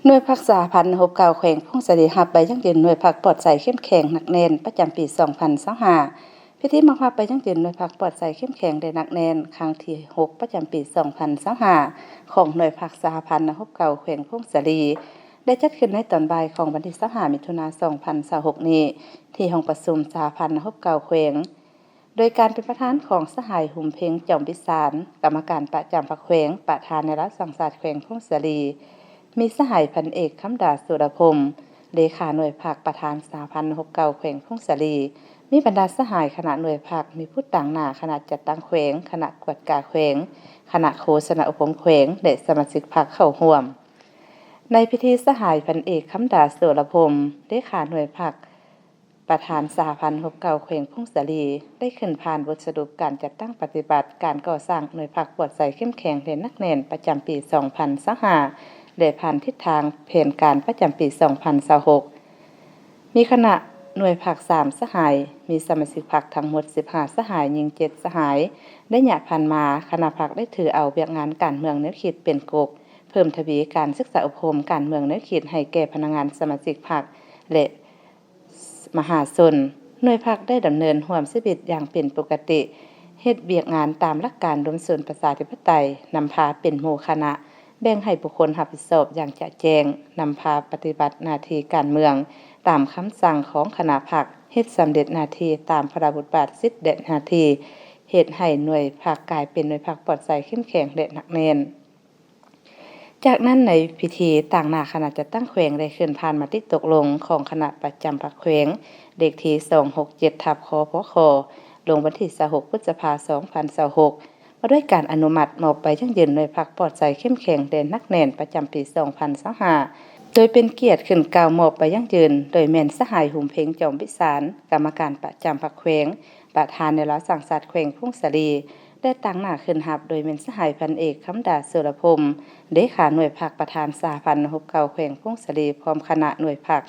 ໜ່ວຍພັກສະຫະພັນນັກຮົບເກົ່າແຂວງຜົ້ງສາລີ ຮັບໃບຢັ້ງຢືນໜ່ວຍພັກປອດໃສເຂັ້ມແຂງໜັກແໜ້ນ ປະຈຳປີສອງພັນຊາວຫ້າ. ພິທີມອບຮັບໃບຢັ້ງຢືນໜ່ວຍພັກປອດໃສເຂັ້ມແຂງ ແລະ ໜັກແໜ້ນ ຄັ້ງທີຫົກ ປະຈຳປີສອງພັນຊາວຫ້າ ຂອງໜ່ວຍພັກສະຫະພັນນັກຮົບເກົ່າແຂວງຜົ້ງສາລີ ໄດ້ຈັດຂຶ້ນໃນຕອນບ່າຍຂອງວັນທີຊາວຫ້າ ມິຖຸນາ ສອງພັນຊາວຫົກນີ້ ທີ່ຫ້ອງປະຊຸມສະຫະພັນນັກຮົບເກົ່າແຂວງ ໂດຍການເປັນປະທານຂອງສະຫາຍ ຫຸມເພັງ ຈອມວິສານ ກຳມະການປະຈຳພັກແຂວງ, ປະທານແນວລາວສ້າງຊາດແຂວງຜົ້ງສາລີ, ມີສະຫາຍ ພັນເອກ ຄຳດາ ສຸລະພົມ ເລຂາໜ່ວຍພັກ, ປະທານສະຫະພັນນັກຮົບເກົ່າແຂວງຜົ້ງສາລີ, ມີບັນດາສະຫາຍຄະນະໜ່ວຍພັກ, ມີຜູ້ຕາງໜ້າຄະນະຈັດຕັ້ງແຂວງ, ຄະນະກວດກາແຂວງ, ຄະນະໂຄສະນາອົບຮົມແຂວງ ແລະ ສະມາຊິກພັກເຂົ້າຮ່ວມ. ໃນພິທີ, ສະຫາຍ ພັນເອກ ຄຳດາ ສຸລະພົມ ເລຂາໜ່ວຍພັກ, ປະທານສະຫະພັນນັກຮົບເກົ່າແຂວງຜົ້ງສາລີ ໄດ້ຂຶ້ນຜ່ານບົດສະຫຼຸບການຈັດຕັ້ງປະຕິບັດການກໍ່ສ້າງໜ່ວຍພັກປອດໃສເຂັ້ມແຂງ ແລະ ໜັກແໜ້ນ ປະຈຳປີສອງພັນຊາວຫ້າ ແລະ ຜ່ານທິດທາງແຜນການປະຈຳປີສອງພັນຊາວຫົກ. ມີຄະນະໜ່ວຍພັກສາມສະຫາຍ, ມີສະມາຊິກພັກທັງໝົດສິບຫ້າສະຫາຍ, ຍິງເຈັດສະຫາຍ. ໄລຍະຜ່ານມາ, ຄະນະພັກໄດ້ຖືເອົາວຽກງານການເມືອງແນວຄິດເປັນກົກ, ເພີ່ມທະວີການສຶກສາອົບຮົມການເມືອງແນວຄິດໃຫ້ແກ່ພະນັກງານສະມາຊິກພັກ ແລະ ມະຫາຊົນ. ໜ່ວຍພັກໄດ້ດຳເນີນຮ່ວມຊີວິດຢ່າງເປັນປົກກະຕິ, ເຮັດວຽກງານຕາມຫຼັກການລວມສູນປະຊາທິປະໄຕ, ນຳພາເປັນໝູ່ຄະນະ, ແບ່ງໃຫ້ບຸກຄົນຮັບຜິດຊອບຢ່າງຈະແຈ້ງ, ນຳພາປະຕິບັດໜ້າທີ່ການເມືອງຕາມຄຳສັ່ງຂອງຄະນະພັກ, ເຮັດສຳເລັດໜ້າທີ່ຕາມພາລະບົດບາດ, ສິດ ແລະ ໜ້າທີ່, ເຮັດໃຫ້ໜ່ວຍພັກກາຍເປັນໜ່ວຍພັກປອດໃສເຂັ້ມແຂງ ແລະ ໜັກແໜ້ນ. ຈາກນັ້ນໃນພິທີ, ຕາງໜ້າຄະນະຈັດຕັ້ງແຂວງໄດ້ຂຶ້ນຜ່ານມະຕິຕົກລົງຂອງຄະນະປະຈຳພັກແຂວງ ເລກທີສອງຫົກເຈັດ ທັບ ຄພຄ ລົງວັນທີຊາວຫົກ ພຶດສະພາ ສອງພັນຊາວຫົກ ວ່າດ້ວຍການອະນຸມັດມອບໃບຢັ້ງຢືນໜ່ວຍພັກປອດໃສເຂັ້ມແຂງ ແລະ ໜັກແໜ້ນ ປະຈຳປີສອງພັນຊາວຫ້າ ໂດຍເປັນກຽດຂຶ້ນກ່າວມອບໃບຢັ້ງຢືນ ໂດຍແມ່ນສະຫາຍ ຫຸມເພັງ ຈອມວິສານ ກຳມະການປະຈຳພັກແຂວງ, ປະທານແນວລາວສ້າງຊາດແຂວງຜົ້ງສາລີ ແລະ ຕາງໜ້າຂຶ້ນຮັບໂດຍແມ່ນສະຫາຍ ພັນເອກ ຄຳດາ ສຸລະພົມ ເລຂາໜ່ວຍພັກ, ປະທານສະຫະພັນນັກຮົບເກົ່າແຂວງຜົ້ງສາລີ ພ້ອມຄະນະໜ່ວຍພັກ.